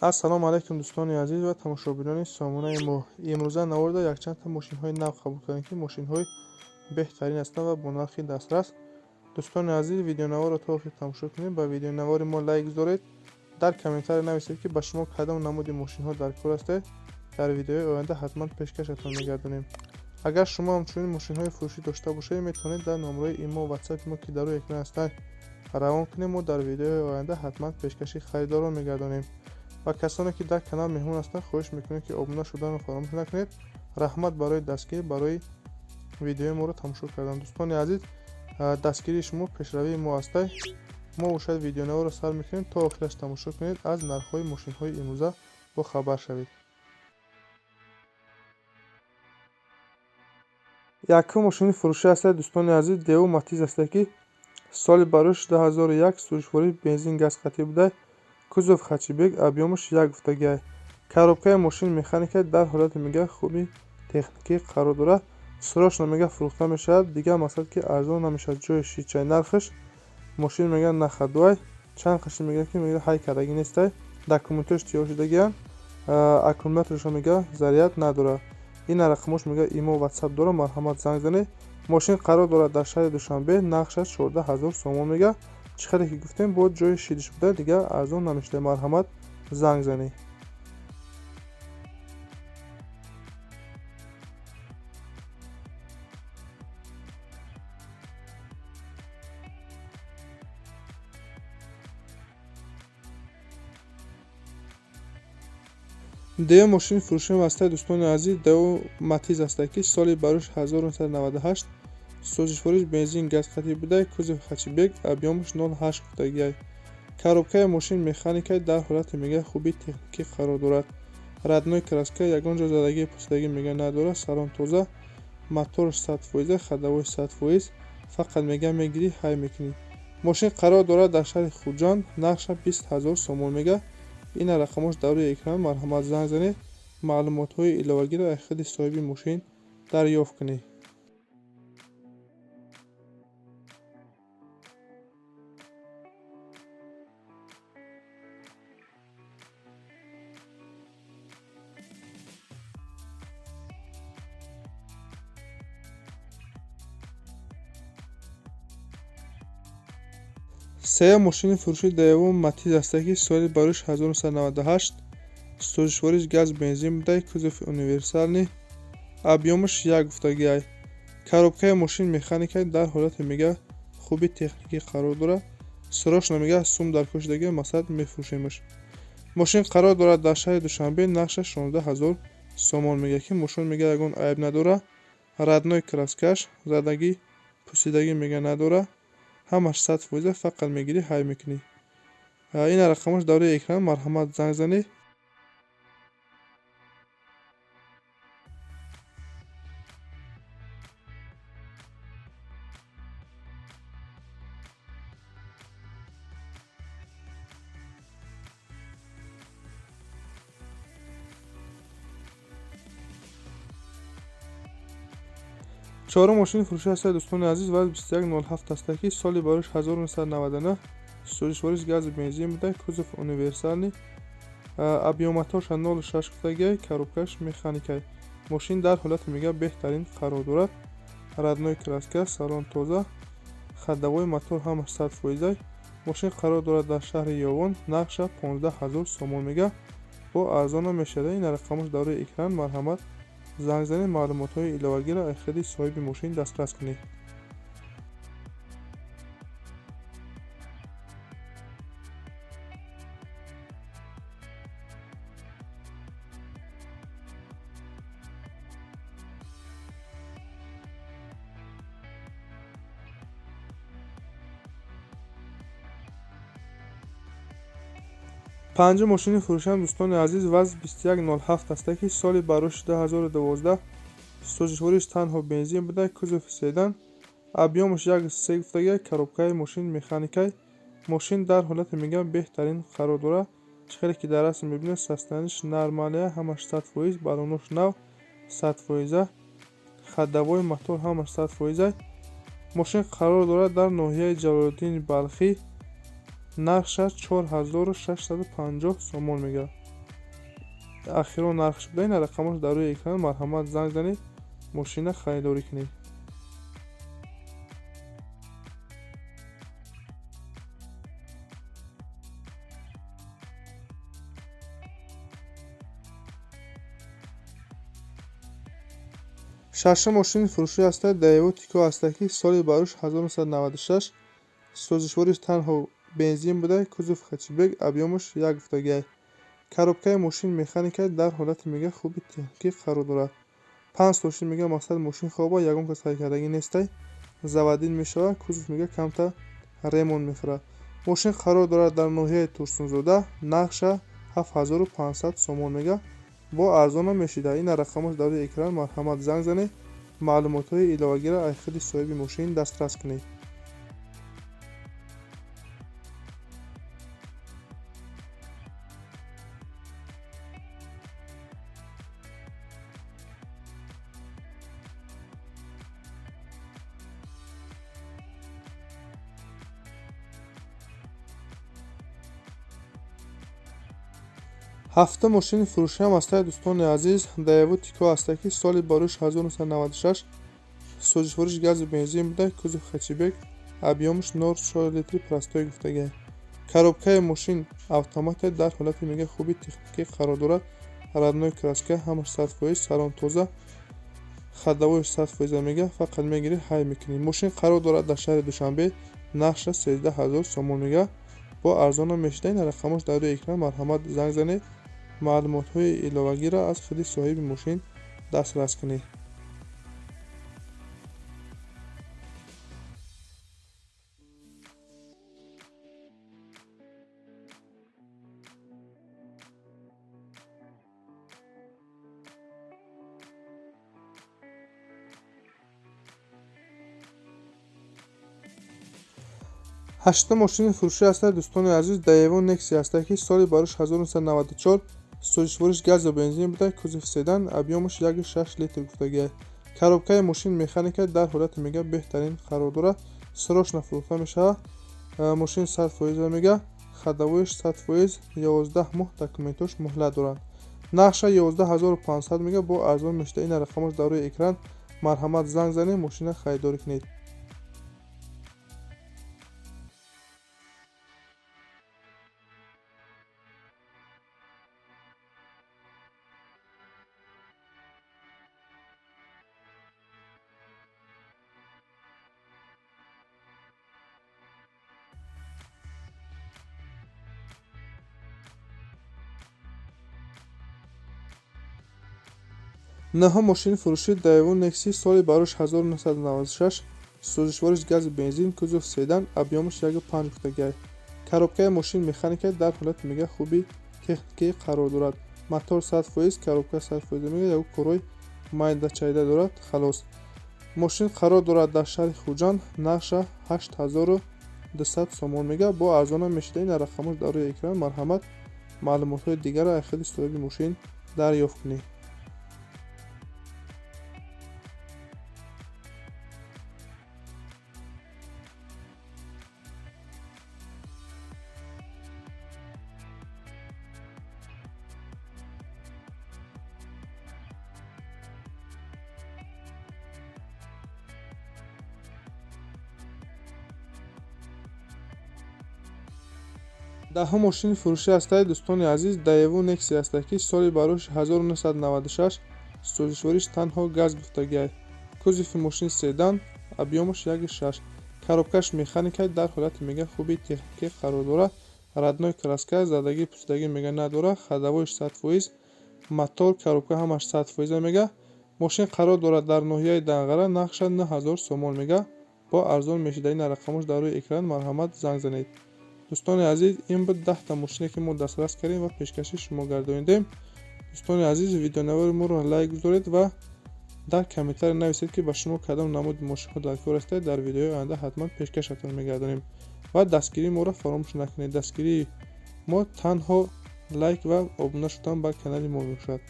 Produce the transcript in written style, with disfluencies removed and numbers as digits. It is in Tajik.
Ассалому алайкум, дӯстони азиз ва тамошобинони сомонаи мо. Имрӯза наворда якчандта мошинҳои нав қабул кардем, ки мошинҳои беҳтарин ҳастанд ва бо нархи дастрас. Дӯстони азиз, видеонаворро то охир тамошо кунед, ба видеонавори мо лайк гузоред, дар комментария нависед, ки ба шумо кадом намуди мошинҳо дар кор ҳастед. Дар видеои оянда ҳатман пешкашатон мегардонем. Агар шумо ҳамчунин мошинҳои фурӯшӣ дошта бошед, метавонед дар номраи имо, ватсапи мо, ки дар рӯи экран ҳастанд, равон кунед. Мо дар видеои оянда ҳатман пешкаши харидорон мегардонем. Ва касоне ки дар канал меҳмон ҳастанд, хоҳиш мекунем, ки обуна шуданро фаромӯш накунед. Раҳмат барои дастгирӣ, барои видеои моро тамошо кардан. Дӯстони азиз, дастгирии шумо пешравии мо ҳастай. Мо бошад видеонаворро сар мекунем, то охираш тамошо кунед, аз нархҳои мошинҳои имрӯза бохабар шавед. Якум мошини фурӯшӣ ҳастад, дӯстони азиз, Деу Матиз ҳастад, ки соли барош 2001, сӯзишворӣ бензин газ қатӣ буда, кузов хэтчбек, объём аш як гуфтагиай. Коробкаи мошин механика, дар ҳолати, мега, хуби техникӣ қарор дорад. Срочно, мега, фурӯхта мешавад, дигар мақсад ки арзон намешавад. Ҷои шичай нархаш мошин, мега, на ходу ай, чанд қаши, мега, ки, мега, ҳай кардагӣ нестай, документош тиёр шудагианд, аккумуляторашо, мега, заряд надорад. Ина рақамош, мега, имо, ватсап дорад, марҳамат, занг занед. Мошин қарор дорад дар шаҳри Душанбе, нархаш 14 000 сомон, мега. Чӣ хеле ки гуфтем, бо ҷои шидиш буда, дигар арзон намешуда. Марҳамат, занг занед. Дуюм мошини фурӯшим ҳастад, дӯстони азиз, Деу Матиз ҳастад, ки соли барош 1998, сӯзишвориш бензин газ қатӣ буда, кузов хэтчбек, объём аш 0,8 гуфтагиай. Коробкаи мошин механика, дар ҳолати, мега, хуби техникӣ қарор дорад. Родной краска, ягон ҷо задагии пусидагӣ, мега, надорад. Салон тоза, моторш 100%, ходовой 100%, фақат, мега, мегирӣ, ҳай мекунӣ. Мошин қарор дорад дар шаҳри Хуҷанд, нархша 20 000 сомон, мега. Ина рақамош дар рӯи экран, марҳамат, занг занед, маълумотҳои иловагиро аз худи соҳиби мошин дарёфт кунед. Сеюм мошини фурӯши Деу Матиз ҳастад, ки соли барош 1998, сӯзишвориш газ бензин буда, кузови универсальный, объём аш як гуфтагиай. Коробкаи мошин механика, дар ҳолати, мега, хуби техникӣ қарор дорад. Срочно, мега, сум дар кор шудагиа, мақсад мефурӯшемаш. Мошин қарор дорад дар шаҳри Душанбе, нархаш 16 000 сомон, мега, ки мошин, мега, ягон айб надорад. Родной краска ш, задагӣ пусидагӣ, мега, надорад, ҳамаш 100%, фақат мегирӣ, ҳай мекунӣ. Ина рақамош дар рӯи экран, марҳамат, занг занед. Чорум мошини фурӯшӣ ҳастад, дӯстони азиз, ВАЗ 2107 ҳастад, ки соли барош 1999, сӯзишвориш гази бензин буда, кузов универсальный, объём моторша 0,6 гуфтагиай, коробкаш механикай. Мошин дар ҳолати, мега, беҳтарин қарор дорад. Родной краска, салон тоза, ходовой, мотор ҳамаш 100%. Мошин қарор дорад дар шаҳри Ёвон, нархша 15 000 сомон, мега, бо арзонам мешавад. Ина рақамош дар рӯи экран, марҳамат, занг занед, маълумотҳои иловагиро аз худи соҳиби мошин дастрас кунед. Панҷум мошини фурӯшам, дӯстони азиз, ВАЗ 2107 ҳастад, ки соли барош 2012, сӯзишвориш танҳо бензин буда, кузови седан, объём аш 1,3 гуфтагиай, коробкаи мошин механикай. Мошин дар ҳолати, мега, беҳтарин қарор дорад. Чӣ хеле ки дар расм мебинед, состояние ш нормалия, ҳамаш 100%, баллонош нав, 100%, ходовой, мотор ҳамаш 100%. Мошин қарор дорад дар ноҳияи Ҷалолиддини Балхӣ, нархша 4650 сомон, мега. Ахирон нархш буда, ин рақамош дар рӯи экран, марҳамат занг занед, мошина харидорӣ кунед. Шашум мошини фурӯшӣ ҳастад Daewoo Tico ҳастад, ки соли барош 1996, сӯзишвориш танҳо бензин буда, кузов хэтчбек, объёмаш як гуфтагиай. Коробкаи мошин механика, дар ҳолати мега хуби техникӣ қарор дорад. 5 сол шуд мега мақсад мошин хоба, ягон кас ҳайкардагӣ нестай, заводил мешавад, кузов мега камтар ремонт мехӯрад. Мошин қарор дорад дар ноҳияи Турсунзода, нархша 7500 сомон мега, бо арзонам мешида. Ин рақамош дар рӯи экран, марҳамат занг занед, маълумотҳои иловагиро аз худи соҳиби мошин дастрас кунед. Ҳафтум мошини фурӯшӣ ҳам ҳастад дӯстони азиз Daewoo Tico ҳастад, ки соли барош 1996, сӯзишвориш газу бензин буда, кузов хэтчбек, объёмаш 0,4 литри простой гуфтагиай. Коробкаи мошин автомате, дар ҳолати мега хуби техникӣ қарор дорад. Родной краска, ҳамаш 100%, салон тоза, ходовояш 100% мега, фақат мегирӣ ҳай мекунӣ. Мошин қарор дорад дар шаҳри Душанбе, нархша 13 000 сомон мега, бо арзонам мешида. Ин рақамош дар рӯи экран, марҳамат занг занед, маълумотҳои иловагиро аз худи соҳиби мошин дастрас кунед. Ҳаштум мошини фурӯшӣ ҳастад дӯстони азиз Daewoo Nexia ҳастад, ки соли барош 1994, сӯзишвориш газу бензин буда, кузов седан, объёмаш 1,6 литр гуфтагиай. Коробкаи мошин механика, дар ҳолати мега беҳтарин қарор дорад, срочно фурӯхта мешавад. Мошин 100% мега, ходовояш 100%, 11 моҳ документош муҳлат доранд. Нархша 11 500 мега, бо арзон мешида. Ин рақамош дар рӯи экран, марҳамат занг занед, мошина харидорӣ кунед. Наҳум мошини фурӯшӣ Daewoo Nexia, соли барош 1996, сӯзишвориш газу бензин, кузов седан, объёмаш 1,5 гуфтагиай. Коробкаи мошин механика, дар ҳолати мега хуби техникӣ қарор дорад. Мотор 100%, коробка 100% мега, ягон корҳои майда чайда дорад, халос. Мошин қарор дорад дар шаҳри Хуҷанд, нархша 8200 сомон мега, бо арзонам мешида. Ин рақамош дар рӯи экран, марҳамат маълумотҳои дигарро аз худи соҳиби мошин дарёфт кунед. Даҳум мошини фурӯшӣ ҳастад дӯстони азиз Daewoo Nexia ҳастад, ки соли барош 1996, сӯзишвориш танҳо газ гуфтагиай. Кузови мошин седан, объёмаш 1,6, коробкаш механика, дар ҳолати мега хуби техникӣ қарор дорад. Родной краска, задагӣ пусидагӣ мега надорад, ходовояш 100%, мотор, коробка ҳамаш 100% мега. Мошин қарор дорад дар ноҳияи Данғара, нархша 9000 сомон мега, бо арзон мешида. Ин рақамош дар рӯи экран, марҳамат занг занед. Дӯстони азиз, ин буд 10та мошине, ки мо дастрас кардем ва пешкаши шумо гардонидем. Дӯстони азиз, видеонавори моро лайк гузоред ва дар комментария нависед, ки ба шумо кадом намуди мошинҳо дар кор ҳастед. Дар видеои оянда ҳатман пешкашатон мегардонем ва дастгирии моро фаромӯш накунед. Дастгирии мо танҳо лайк ва обуна шудан ба канали мо мебошад.